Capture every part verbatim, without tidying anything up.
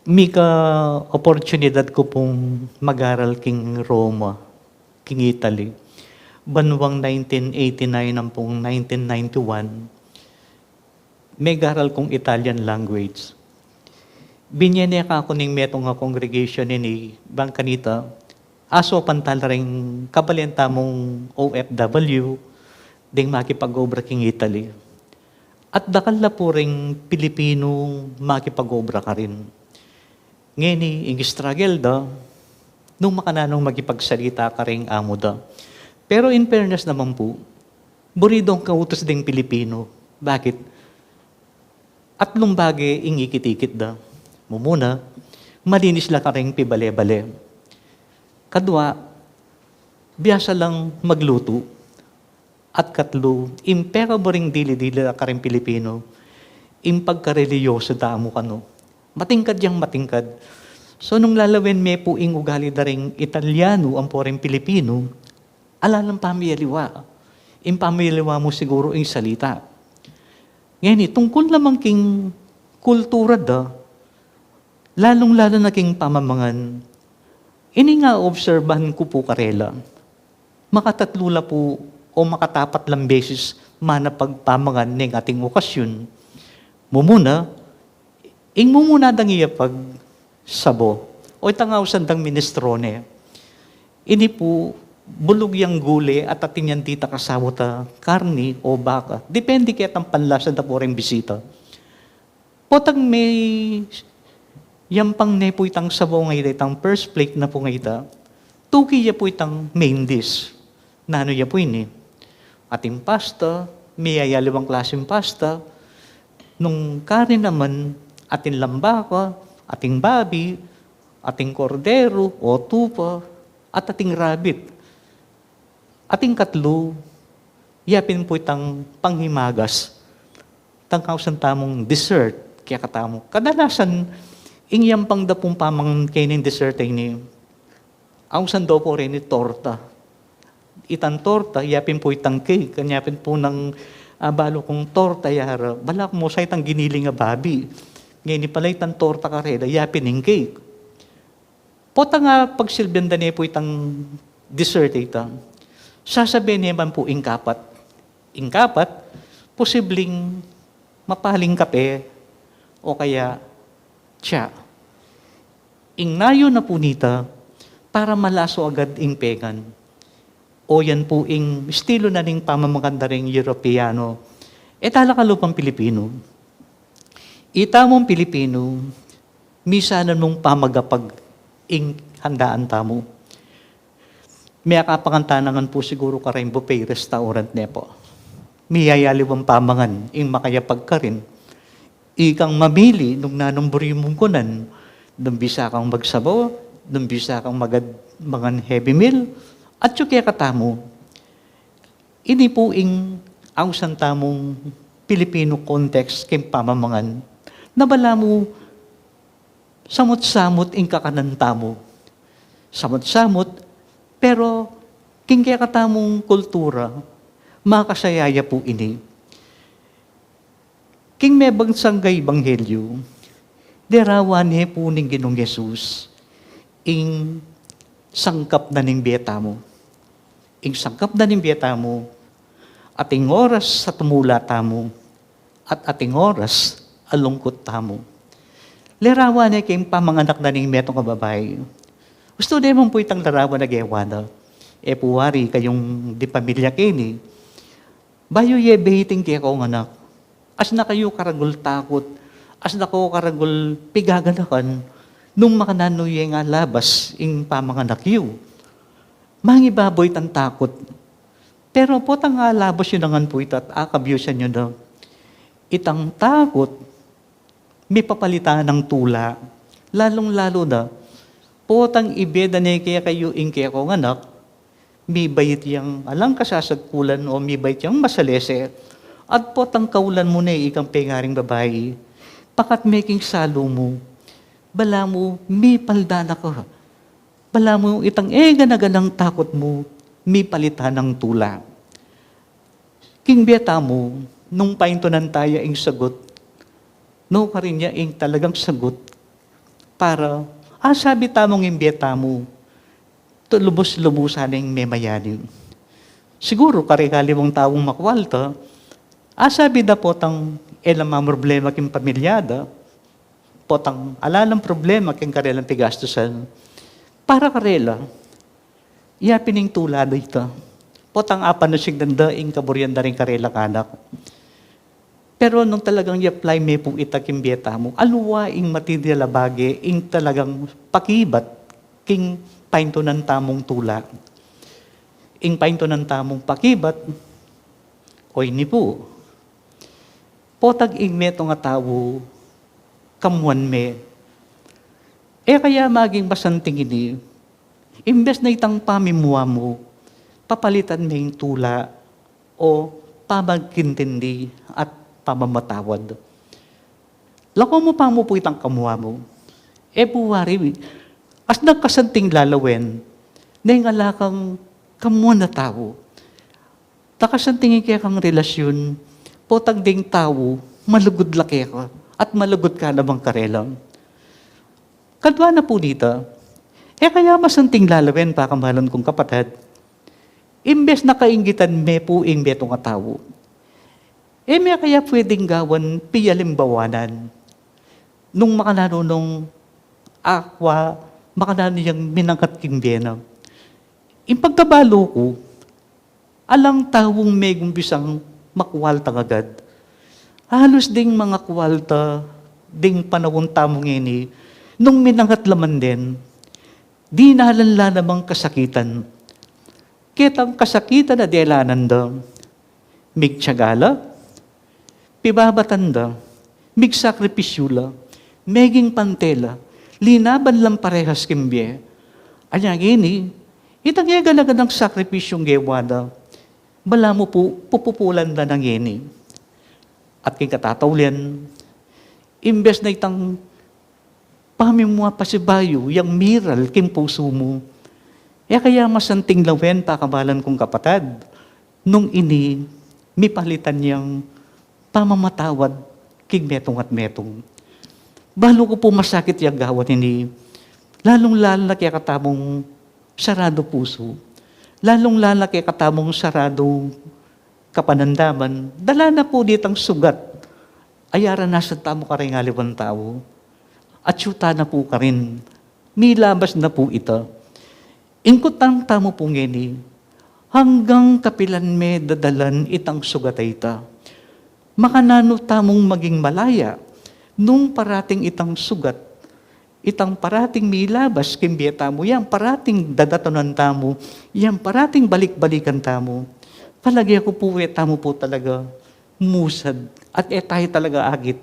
Mika oportunidad ku pung mag-aral king Roma, king Italy. Banwang nineteen eighty-nine ampong nineteen ninety-one, megaral kung Italian language. Binie ne kaku ning metung a congregation ini, bang kanita, aso pantala ring kabalen tamung O F W, ding makipag-obra king Italy. At dakal la pu ring Pilipinung makipag-obra karin. Ngeni, ing struggle da, nung makananung makipagsalita karing amu da. Pero in fairness naman pu, buri dong kautus ding Pilipino. Bakit? Atlung bage ing ikit-ikit da. Mumuna, malinis la karing pibale-bale. Kadwa, biasa lang maglutu. At katlu, ing pekaburing dili-dili la karing Pilipino, ing pagkarelihiyoso da mu kanu. Matingkad yang matingkad. So, nung lalawen me pu ing ugali da ring Italiano ampo ring Pilipino, ala lang pamiyaliwa. Ing pamiyaliwa mu siguru ing salita. Ngeni, tungkul naman king kultura da, lalung-lalu na king pamamangan, ini nga obserbahan ku pu karela. Makatatlu la pu o makatapat lang beses manapag pamangan ning ating okasyon. Mumuna, ing mumuna dang iyapag sabo, o itang ausan dang minestrone. Ini pu, bulug yang gule at atin yang tita kasawat a karni o baka. Depende ketang panlasa da pu ring bisita. Potang me, yampang ne pu itang sabo ngeni, itang first plate na pu ngeni, tuki ya pu itang main dish. Nanu ya pu ini? Ating pasta, miyayaliwang klaseng pasta, nung karni naman, ating lang baka, ating babi, ating kordero o tupa, at ating rabbit. Ating katlu, yapin pu itang panghimagas. Itang ausan tamung dessert, kekatamu. Kadalasan, ing yampang da pung pamangan keni dessert ini, ausan da pu reni torta. Itang torta, yapin pu itang cake, kanya pin pu nang, ah, balu kung torta yara. Bala ku mu sa itang giniling a babi. Ngeni pala itang torta karela, yapin ing cake. Potang pagsilbian da ne pu itang dessert ita, sasabian ne man pu ing kapat. Ing kapat, posibleng mapaling kape o kaya tsa. Ing nayu na pu nita, para malaso agad ing pengan. O yan pu ing estilo na ning pamamangan da ring Europeano. E tala kalupang Pilipino. Itamung Pilipino, misanan mung pamagapag ing handaan tamu. Miyakapangan ta na ngan pu siguru karing buffet restaurant ne pu. Miyayaliwang pamangan ing makayapag karin. Ikang mamili nung nanung buri mung kunan, nung bisa kang magsabo, nung bisa kang magad-, mangan heavy meal, at yu kekatamu. Ini pu ing ausan tamung Pilipino context king pamamangan. Na balamu samut-samut ing kakanan tamu. Samut-samut, pero king kekatamung kultura, makasaya ya pu ini. King mebansang a ebanghelyo, larawan ne pu ning Ginung Jesus ing sangkap na ning bie tamu. Ing sangkap na ning bie tamu, ating oras a tumula tamu, at ating oras a lungkut tamu. Larawan ne king pamanganak na ning metung a babai. Gustu ne mung pu itang larawan a gewa na. E pu wari kayung di pamilya keni. Bayu ye baiting kekong anak. Asna kayu karagul takut, asna kayu karagul pigaganakan, nung makananu ye ngalabas ing pamanganak yu. Mangibabu itang takut. Pero potang ngalabas yu na ngan pu ita at akabyusan yu na, itang takut, mipapalitan nang tula, lalung-lalu na, potang ibie da ne kekayu ing kekong anak, mibait yang alang kasasagkulan o mibait yang masalese, at potang kaulan mu ne ikang pengaring babai, pakat me king salu mu, balamu mipalda na ka, balamu itang e gana-ganang takut mu, mipalitan nang tula. King bie tamu, nung paintunan ta ya ing sagut, nukarin ya ing talagang sagut, Para asabi tamung ing bie tamu, lubus-lubusan ning memayani. Siguru, kareng aliwang taung makwalta, asabi da potang e la mamroblema king pamilya da, potang ala lang problema king karelang pigastusan. Para karela, iya pin ing tula da ita. Potang apanusig nanda ing kaburian da ring karelang anak. Pero nung talagang i-apply me pu ita king bie tamu, aliwa ing material a bage ing talagang pakibat king paintunan tamung tula. Ing paintunan tamung pakibat, o ini pu, potang ing metung a tau, kamuan me. E kaya maging masanting ini, imbes na itang pamimua mu, papalitan me ing tula o pamagintindi at pamamatawad. Lako mu pa mu pu itang kamua mu. E pu wari, as nagkasanting lalawen, neng ala kang kamuan a tau. Nakasanting ing kekang relasyun, potang deng tau, malugud la keka, at malugud ka naman karela. Kadua na pu nita, e kaya masanting lalawen, pakamalan kung kapatad, imbes na kainggitan me pu ing metung a tau, e me kaya pwedeng gawan pialimbawanan nung makananu nung akwa, makananu yang minangat king bie na. Ing pagkabalu ku, alang taung megumpisang makwalta agad. Halus ding mangakwalta ding panaun tamu ngeni, nung minangat la man den, dinalan la namang kasakitan. Ketang kasakitan a delanan da, migtiaga la, pibabatan da, migsakripisyu la, meging pante la, linaban lang parehas king bie. Anya ngeni, itang e gana-ganang sakripisyung gewa da, balamu pu, pupupulan da na ngeni. At king katataulian, imbes na itang pamimua pasibayu yang miral king pusu mu, e kaya masanting lawen, pakamalan kung kapatad, nung ini mipalitan yang pamamatawad king metung at metung. Balu ku pu masakit yang gawan ini, lalung-lalu na kekatamung saradu pusu, lalung-lalu na kekatamung saradu kapanandaman, dala na pu ditang sugat a aranasan tamu kareng aliwang tau. Atyu ta na pu karin, milabas na pu ita. Ing kutang tamu pu ngeni, anggang kapilan me dadalan itang sugat a ita? Makananu tamung maging malaya nung parating itang sugat, itang parating milabas king bie tamu, yang parating dadatunan tamu, yang parating balik-balikan tamu? Palage ku pu, e tamu pu talaga musad at e tamu talaga agit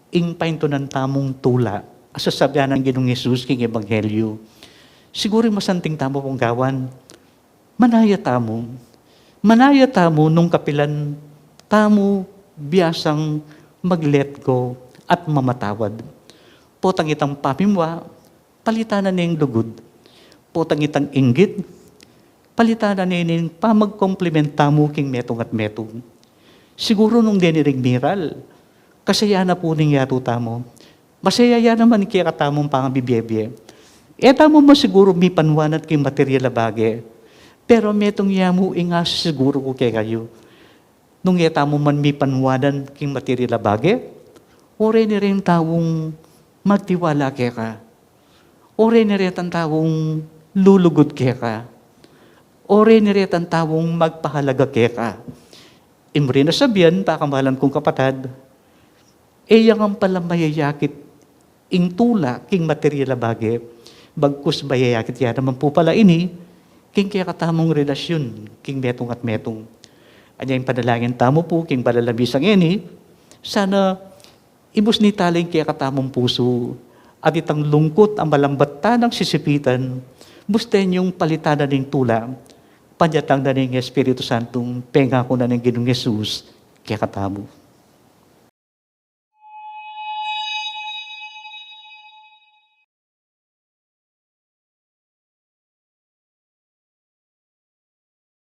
ing paintunan tamung tula a sasabian nang Ginung Jesus king Ebanghelyo. Siguru masanting tamu pung gawan, manaya tamu. Manaya tamu nung kapilan tamu biasang mag-let go at mamatawad. Potang itang pamimua, palitan na neng lugud. Potang itang inggit, palitan na neng pamag-compliment tamu king metung at metung. Siguru nung deni ring miral, kasaya na pu ning yatu tamu. Masaya ya naman kekatamung pangabibie-bie. E tamu man siguru mipanwanan king material a bage, pero metung ya mu ing asisiguru ku kekayu. Nung e tamu man mipanwanan king material a bage, o reni reng taung magtiwala keka, o reni retang taung lulugud keka, o reni retang taung magpahalaga keka. Ing buri na sabian, pakamalan kung kapatad, e ya ngan pala mayayakit ing tula king material a bage, bagkus mayayakit ya naman pu pala ini king kekatamung relasyun king metung at metung. Anya ing panalangin tamu pu king banal a misa ngeni, sana ibus na ita king kekatamung pusu at itang lungkut a malambat tanang sisipitan, busten yung palitan na ning tula, panyatang na ning Espiritu Santung pengaku na ning Ginung Jesus kekatamu.